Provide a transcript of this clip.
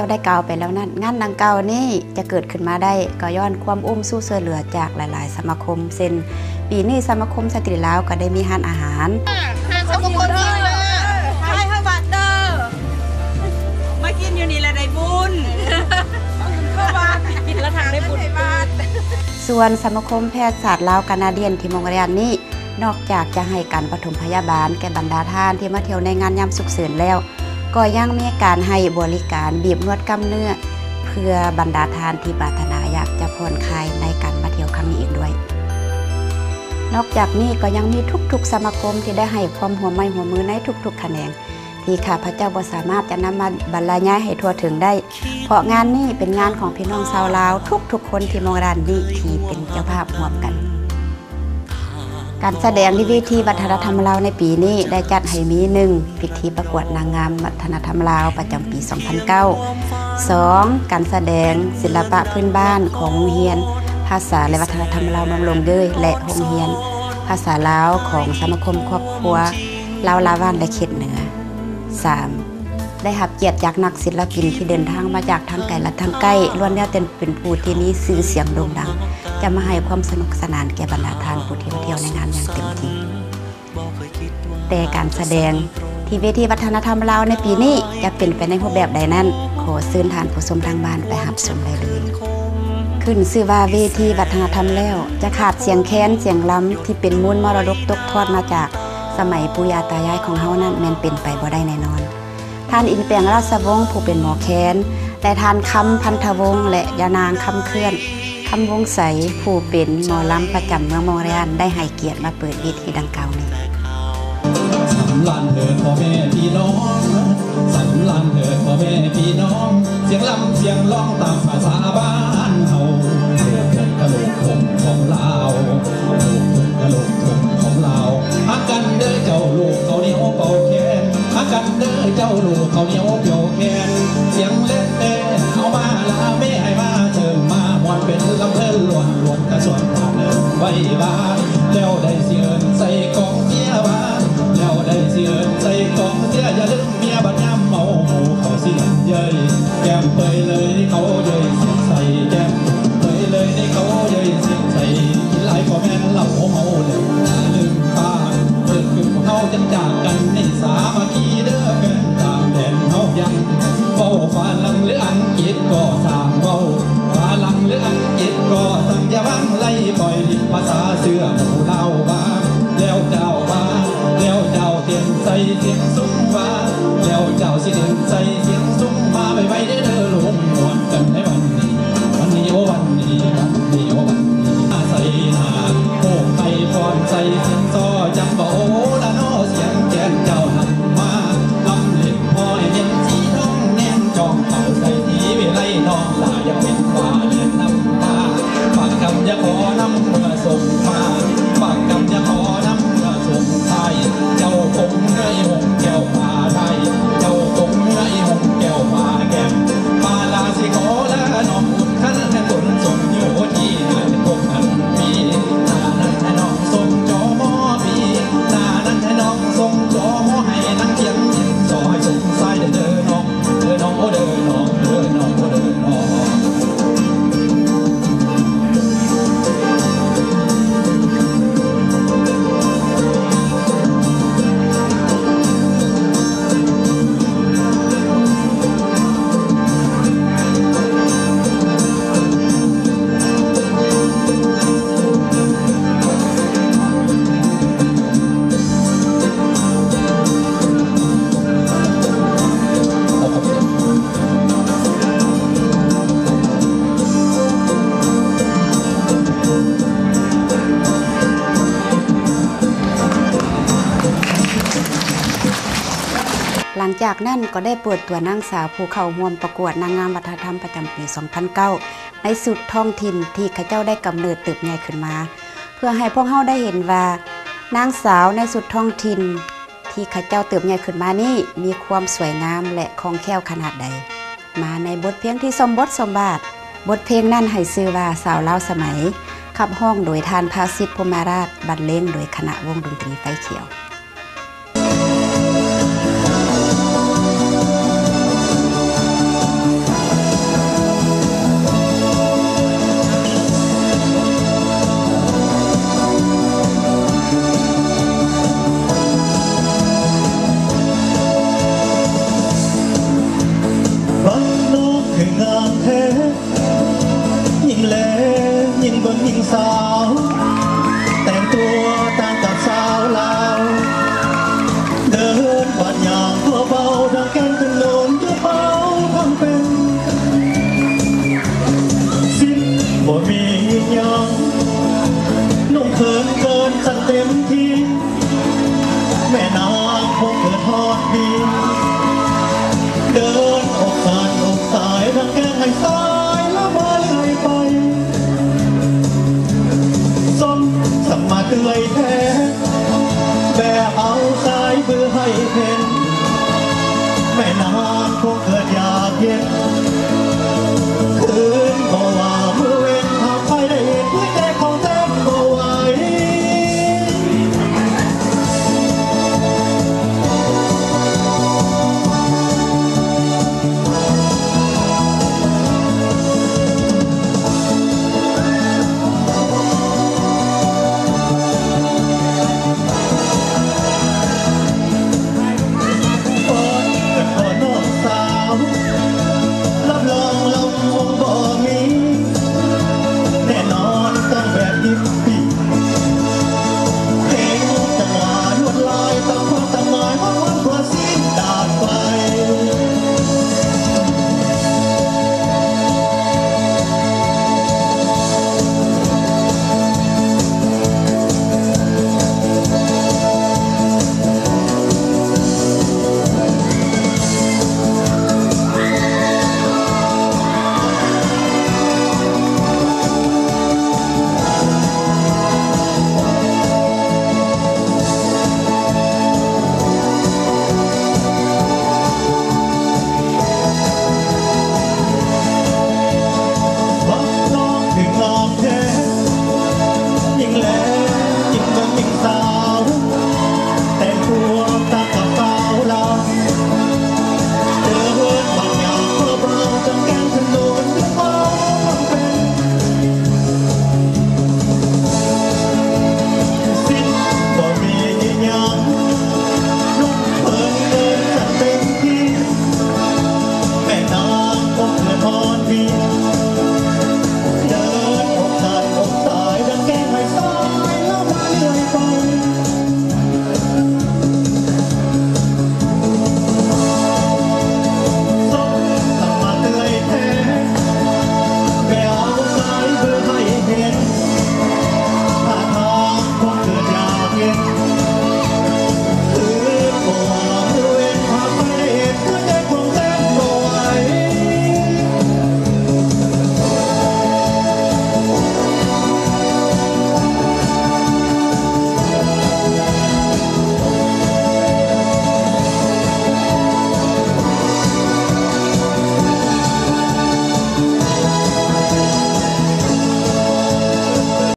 ໄດ້ກ່າວໄປແລ້ວນັ້ນ, ງານດັ່ງກ່າວນີ້ຈະເກີດຂຶ້ນມາໄດ້ ກໍຍ້ອນຄວາມອຸ້ມຊູຊ່ວຍເຫຼືອຈາກຫຼາຍໆສະມາຄົມ ເຊັ່ນ ປີນີ້ສະມາຄົມສະຕຣີລາວກໍໄດ້ມີຮ້ານອາຫານ. ສະມາຄົມຍິງເລີຍ ໃຫ້ເຮົາບາດເດີ ມາກິນຢູ່ນີ້ແຫຼະໄດ້ບຸນ ເຂົ້າບາດ ກິນລະທາງໄດ້ບຸນ. ສ່ວນສະມາຄົມແພດສາດລາວການາດຽນທີ່ໂມງຣຽນນີ້ ນອກຈາກຈະໃຫ້ການປະຖົມພະຍາບານແກ່ບັນດາທ່ານທີ່ມາທ່ຽວໃນງານຍາມສຸກເສີນແລ້ວ, ກໍຍັງມີການໃຫ້ບໍລິການບີບນວດກ້າມເນື້ອ ເພື່ອບັນດາທ່ານທີ່ປາດຖະໜາຢາກຈະຜ່ອນຄາຍໃນການມາທ່ຽວຄັ້ງນີ້ອີກດ້ວຍ. ນອກຈາກນີ້ກໍຍັງມີທຸກໆສະມາຄົມທີ່ໄດ້ໃຫ້ຄວາມຮ່ວມໄມ້ຮ່ວມມືໃນທຸກໆຂະແໜງ ທີ່ຂ້າພະເຈົ້າບໍ່ສາມາດຈະນຳມາບັນລະຍາຍໃຫ້ທົ່ວເຖິງໄດ້, ເພາະງານນີ້ເປັນງານຂອງພີ່ນ້ອງຊາວລາວທຸກໆຄົນທີ່ໂມງຣຽນນີ້ທີ່ເປັນເຈົ້າພາບຮ່ວມກັນ. ການສະແດງທີ່ເວທີວັດທະນະທຳລາວໃນປີນີ້ໄດ້ຈັດໃຫ້ມີ ໜຶ່ງ ພິທີປະກວດນາງງາມວັດທະນະທຳລາວປະຈຳປີສອງພັນເກົ້າ, ສອງ ການສະແດງສິລະປະພື້ນບ້ານຂອງໂຮງຮຽນພາສາ ແລະ ວັດທະນະທຳລາວເມືອງລົງເກີຍ ແລະ ໂຮງຮຽນພາສາລາວຂອງສະມາຄົມຄອບຄົວລາວລາວບ້ານ ແລະ ເຂດເໜືອ, ສາມ ໄດ້ຮັບກຽດຈາກນັກສິນລະປິນທີ່ເດີນທາງມາຈາກທາງໄກ ແລະ ທາງໃກ້ ລ້ວນແລ້ວແຕ່ເປັນຜູ້ທີ່ມີຊື່ສຽງໂດ່ງດັງ ຈະມາໃຫ້ຄວາມສະໜຸກສະໜານແກ່ບັນດາທ່ານຜູ້ທີ່ມາທ່ຽວໃນງານຢ່າງເຕັມທີ່. ແຕ່ການສະແດງທີ່ເວທີວັດທະນະທຳລາວໃນປີນີ້ຈະເປັນໄປໃນຮູບແບບໃດນັ້ນ, ຂໍເຊີນທ່ານຜູ້ຊົມທາງບ້ານໄປຮັບຊົມໄດ້ເລີຍ. ຂຶ້ນຊື່ວ່າເວທີວັດທະນະທຳແລ້ວ ຈະຂາດສຽງແຄນສຽງລຳທີ່ເປັນມູນມໍລະດົກຕົກທອດມາຈາກສະໄໝປູ່ຍ່າຕາຍາຍຂອງເຮົານັ້ນແມ່ນເປັນໄປບໍ່ໄດ້ແນ່ນອນ. ທ່ານ ອິນແປງ ລາຊະວົງ ຜູ້ເປັນໝໍແຄນ ແລະ ທ່ານ ຄຳ ພັນທະວົງ ແລະ ຍານາງ ຄຳເຄື່ອນ ຄຳວົງໄຊ ຜູ້ເປັນໝໍລຳປະຈຳເມືອງໂມງຣຽນ ໄດ້ໃຫ້ກຽດມາເປີດເວທີດັ່ງກ່າວນີ້. ສຳລານເທີພໍ່ແມ່ພີ່ນ້ອງ ສຳລານເທີພໍ່ແມ່ພີ່ນ້ອງ ສຽງລຳສຽງຮ້ອງຕາມພາສາບ້ານເຮົາ ເທີກະໂລກທົ່ງຂອງລາວ ເທີກະໂລກທົ່ງຂອງລາວ ຮັກກັນເດີເຈົ້າລູກເຂົາໜຽວເປົ່າແຄນ ຮັກກັນເດີເຈົ້າລູກເຂົາໜຽວເປົ່າແຄນ ສຽງແລນແຕ່ເອົາມາລາແມ່ໃຫ້ມາເຊີງມາມ່ວນເປັນລຳເພີນລ້ວນລວມກະຊວນພາເນີນໄວ້ວ່າ ແລ້ວໃດຊິເອີ້ນໃສ່ກອງເຊຍວ່າ ແລ້ວໃດຊິເອີ້ນໃສ່ກອງເຊຍ ຢ່າລືມເມຍບັດຍາມເມົາໝູ່ເຂົາຊິເອີຍ ແກ້ມເປີຍເລີຍເຂົາເອີຍສຽງໃສ ແກ້ມເປີຍເລີຍເຂົາເອີຍສຽງໃສ ກິນຫຼາຍກໍແມ່ນເຫຼົ້າເມົາແລ້ວລືມ ເອີ ຄືພວກເຮົາຈັ່ງຈາກກັນໃນສາມັກຄີເດີແຟນຕ່າງແດນເຮົາຍັງ ເວົ້າຝຣັ່ງຫຼືອັງກິດກໍຊ່າງເວົ້າ ຝຣັ່ງຫຼືອັງກິດກໍຊ່າງ ຢ່າຫວັງໄລ່ປ່ອຍດິນພາສາເຊື້ອໝູ່ລາວວ່າ ແລ້ວເຈົ້າວ່າ ແລ້ວເຈົ້າເຕັ້ນໃສ່ສຽງສູງວ່າ ແລ້ວເຈົ້າຊິເຕັ້ນໃສ່ສຽງສູງ ມາໄວໆເດີ ລົມມ່ວນກັນໃນວັນນີ້ ວັນນີ້ ໂອ ວັນນີ້ ວັນນີ້ ໂອ ວັນນີ້ ອາໄສນາ ໂອໄຄພອນໃສ່ສຽງຊໍ ຈຳປາໂອລະນໍ ສຽງແກນເຈົ້ານຳມາ ລຳເລັບຫ້ອຍແມ່ນສີທອງ ແນມຈ້ອງເອົາໃສ່ສີວິໄລ ນ້ອງຫຼ້າຢາກເປັນຟ້າແລນນຳມາ ປາກກຳຢາກຂໍນຳເມືອສົ່ງມາ ປາກກຳຢາກຂໍນຳເມືອສົ່ງທ້າຍ ເຈົ້າຄົງເຮືອອີຫົງແກ້ວ ປາໄດ້ ເຈົ້າຄົງເຮືອອີຫົງແກ້ວ ປາແກມ ປາລາຊິຂໍລານ້ອງ ຄຸນຄັນແມ່ນຄົນສົມຢູ່ທີ່ງານຄົບພັນປີ ໜ້ານັ້ນໃຫ້ນ້ອງສົມຈອມອປີ ໜ້ານັ້ນໃຫ້ນ້ອງສົມຈອມອ ໃຫ້ນາງຄຽງເປັນສອ ໃຫ້ສົມຊາຍເດີນ້ອງ ເດີນ້ອງ ໂອ ເດີນ້ອງ ເດີນ້ອງ ໂອ ເດີນ້ອງ. ຫຼັງຈາກນັ້ນກໍໄດ້ເປີດຕົວນາງສາວຜູ້ເຂົ້າຮ່ວມປະກວດນາງງາມວັດທະນະທຳປະຈຳປີສອງພັນເກົ້າ ໃນຊຸດທ້ອງຖິ່ນທີ່ເຂົາເຈົ້າໄດ້ກຳເນີດເຕີບໃຫຍ່ຂຶ້ນມາ ເພື່ອໃຫ້ພວກເຮົາໄດ້ເຫັນວ່າ ນາງສາວໃນຊຸດທ້ອງຖິ່ນ ທີ່ເຂົາເຈົ້າເຕີບໃຫຍ່ຂຶ້ນມານີ້ ມີຄວາມສວຍງາມ ແລະ ຄ່ອງແຄ້ວຂະໜາດໃດ. ມາໃນບົດເພງທີ່ສົມບົດສົມບາດ, ບົດເພງນັ້ນໃຫ້ຊື່ວ່າ ສາວລາວສະໄໝ, ຂັບຮ້ອງໂດຍທ່ານ ພາສິດ ພົມມະລາດ, ບັນເລງໂດຍຄະນະວົງດົນຕີໄຟຂຽວ. ສາວ ແຕ່ງຕົວຕ່າງກັບສາວລາວ ເດີນບາດຍາງຕົວເບົາ ດັງແກ້ນຂຶ້ນລົງຢູ່ເບົາທັງເປັນ ສິ້ນບໍ່ມີຫຍັງ ນຸ່ງເຂີນເກີນຊັ້ນເຕັມທີ່ ແມ່ນາງຄົງເກີດຮອດດີ ເດີນອົກສັ່ນອົກສາຍ ດັ່ງແກ້ງໃຫ້ສາຍລະມາເລື້ອຍໄປ ສົມສຳມາເອື້ອຍ